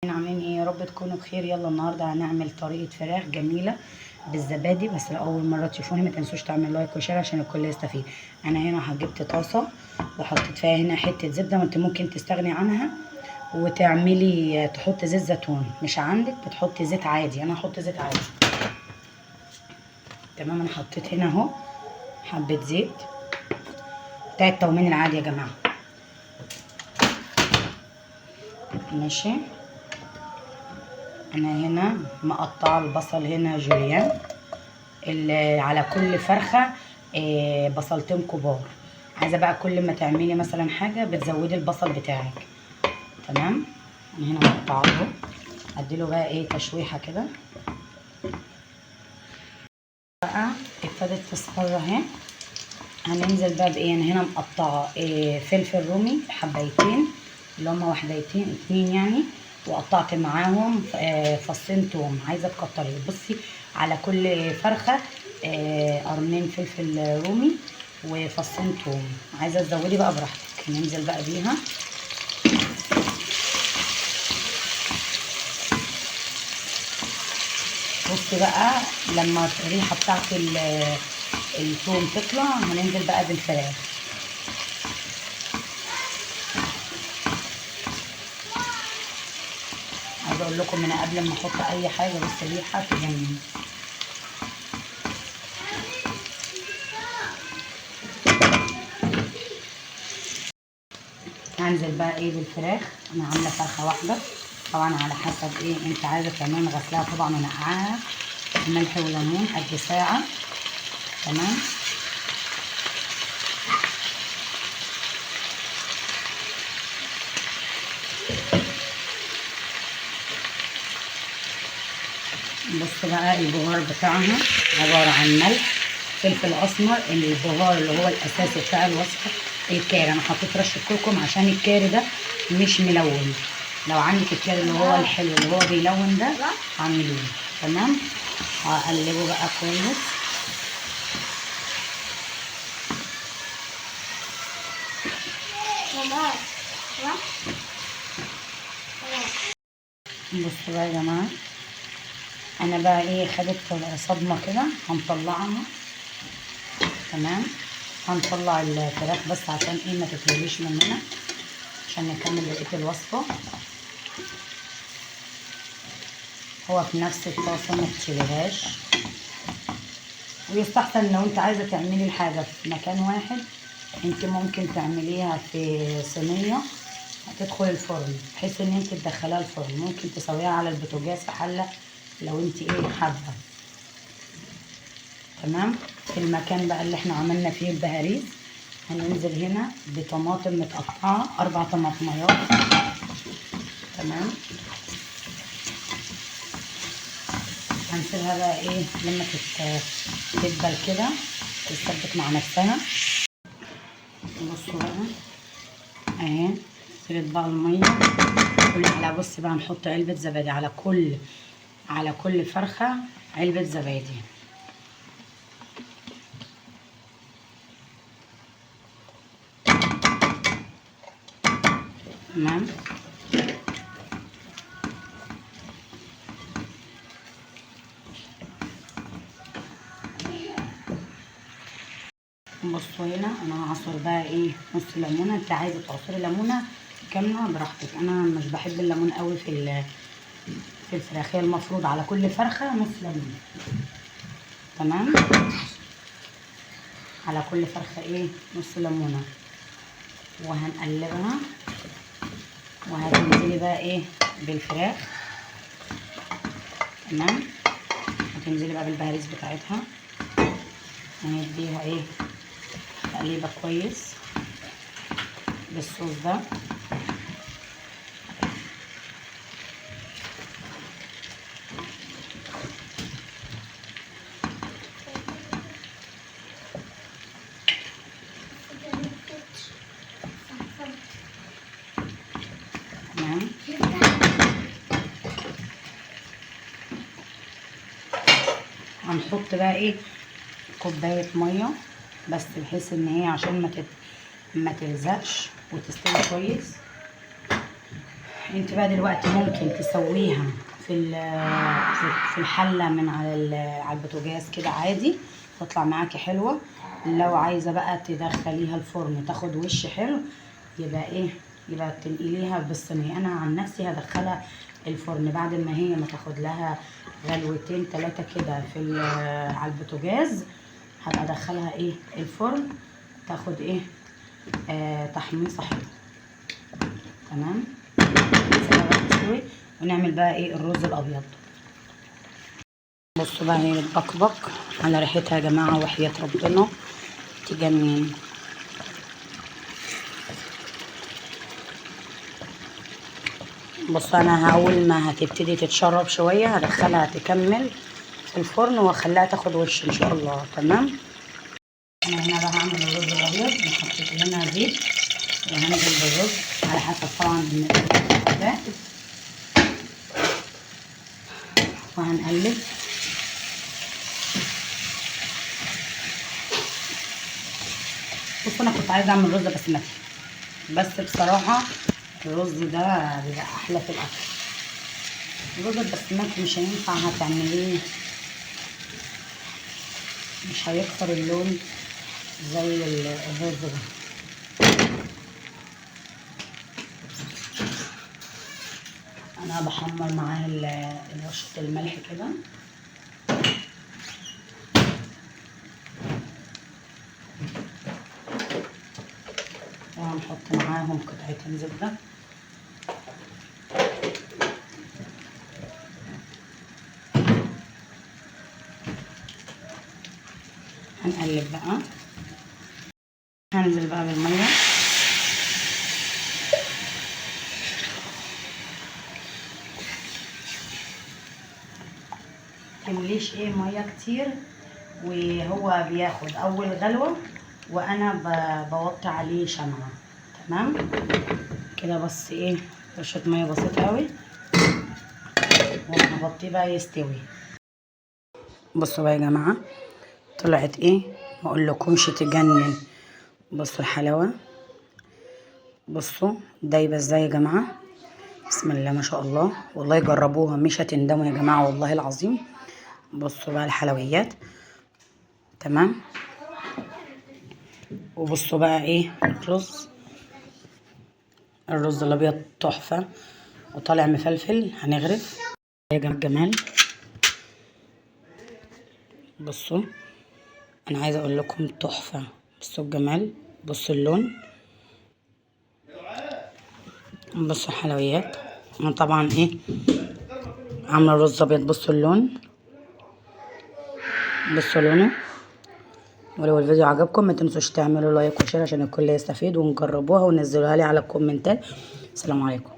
عاملين ايه؟ يا رب تكونوا بخير. يلا النهارده هنعمل طريقه فراخ جميلة بالزبادي. بس لو اول مرة تشوفوني ما تنسوش تعمل like و share عشان الكل يستفيد. انا هنا جبت طاسه وحطيت فيها هنا حتة زبدة، وانت ممكن تستغني عنها وتعملي تحط زيت زيتون، مش عندك بتحطي زيت عادي. انا هحط زيت عادي. تمام، انا حطيت هنا اهو حبه زيت بتاع التومين العادي يا جماعة. ماشي، انا هنا مقطعه البصل هنا جوليان، على كل فرخة بصلتين كبار. عايزه بقى كل ما تعملي مثلا حاجة بتزودي البصل بتاعك. تمام، انا هنا مقطعاه، اديله بقى ايه تشويحه كده. بقى ابتدت تصفر اهي. هننزل بقى بايه؟ انا هنا مقطعه فلفل رومي حبايتين، اللي هما وحدتين اتنين يعني، وقطعت معاهم فصين توم. عايزه تكتري، بصي على كل فرخة قرنين فلفل رومي وفصين توم. عايزه تزودي بقى براحتك. ننزل بقى بيها. بصي بقى لما الريحة بتاعت التوم تطلع هننزل بقى بالفراخ. عايزه اقول لكم انا قبل ما احط اي حاجة بس الريحة تجنن. هنزل بقى ايه بالفراخ. انا عامله فرخة واحدة طبعا، على حسب ايه انت عايزه تعملي. غسلها طبعا ونقعها ملح وليمون قد ساعة. تمام، بص بقى البهار بتاعها عبارة عن ملح، فلفل اسمر، البهار اللي هو الاساسي بتاع الوصفة، الكاري. انا حطيت رشه كركم عشان الكاري ده مش ملون. لو عندك الكاري اللي هو الحلو اللي هو بيلون ده اعمليه. تمام، هقلبه بقى كويس. بصوا بقى يا جماعة، انا بقى ايه خدت صدمة كده، هنطلعها. تمام، هنطلع الفراخ بس عشان ايه ما تتهريش مننا، عشان نكمل بقية الوصفة. هو في نفس الطاسه ما تشيلهاش. ويستحسن لو انت عايزه تعملي الحاجة في مكان واحد، انت ممكن تعمليها في صينية هتدخل الفرن، بحيث ان انت تدخليها الفرن. ممكن تسويها على البوتاجاز في حله لو انت ايه حابة. تمام، في المكان بقى اللي احنا عملنا فيه البهاريز هننزل هنا بطماطم متقطعه، 4 طماطميات. تمام، هنسيبها بقى ايه لما تدبل كده تتسبك مع نفسها. بصوا بقى اهي نزلت بقى المية كل على. بصي بقى هنحط علبة زبادي على كل فرخة، علبة زبادي. تمام، بصوا هنا انا هعصر بقى ايه نص ليمونه. انت عايزه تعصري ليمونه كاملة براحتك، انا مش بحب الليمون قوي في الفراخ. هي المفروض على كل فرخة نص ليمونه. تمام، على كل فرخة ايه نص ليمونه، وهنقلبها. وهتنزلي بقى ايه بالفراخ. تمام، هتنزلي بقى بالبهاريز بتاعتها، هنديها ايه تقليبه كويس بالصوص ده. تمام، هنحط بقى ايه كوباية مية بس، بحيث ان هي عشان ما تلزقش وتستوي كويس. انت بقى دلوقتي ممكن تسويها في الحلة من على البوتاجاز كده عادي، تطلع معاكي حلوة. لو عايزه بقى تدخليها الفرن تاخد وش حلو، يبقى ايه، يبقى تنقليها بالصينيه. انا عن نفسي هدخلها الفرن بعد ما هي ما تاخد لها غلوتين 3 كده على البوتاجاز، هبقى ادخلها ايه الفرن تاخد ايه تحميصه حلوة. تمام، تستوي. ونعمل بقى ايه الرز الابيض. بصوا بقى هي بتبقبق على ريحتها يا جماعة، وحياه ربنا تجنن. بصوا انا اول ما هتبتدي تتشرب شوية هدخلها تكمل في الفرن واخليها تاخد وش ان شاء الله. تمام، انا هنا بقى هعمل الرز الابيض. حطيت هنا زيت وهنزل بالرز على حسب طبعا ده، وهنقلب. بصوا انا كنت عايزه اعمل رز بسمتي، بس بصراحة الرز ده بيبقى احلى في الاكل. الرز البسمتي مش هينفع هتعمليه، مش هيكسر اللون زي الرز ده. انا بحمر معاه رشه الملح كده. وهنحط معاهم قطعتين زبدة. هنقلب بقى، هنزل بقى بالمية. تمليش ايه مية كتير، وهو بياخد اول غلوه وانا بوطي عليه شمعة. تمام كده، بس ايه رشه مية بسيطة قوي، وهغطيه بقى يستوي. بصوا بقى يا جماعة طلعت ايه، ما اقولكمش تجنن. بصوا الحلاوة، بصوا دايبه ازاي يا جماعة، بسم الله ما شاء الله. والله جربوها مش هتندموا يا جماعة والله العظيم. بصوا بقى الحلويات. تمام، وبصوا بقى ايه الرز، الرز الابيض تحفة وطالع مفلفل. هنغرف يا جماعة الجمال. بصوا انا عايزه اقول لكم تحفة. بصوا الجمال، بصوا اللون، بصوا الحلويات. انا طبعا ايه عامله رز ابيض. بصوا اللون، بصوا لونه. ولو الفيديو عجبكم ما تنسوش تعملوا like و share عشان الكل يستفيد، ونجربوها ونزلوها لي على الكومنتات. السلام عليكم.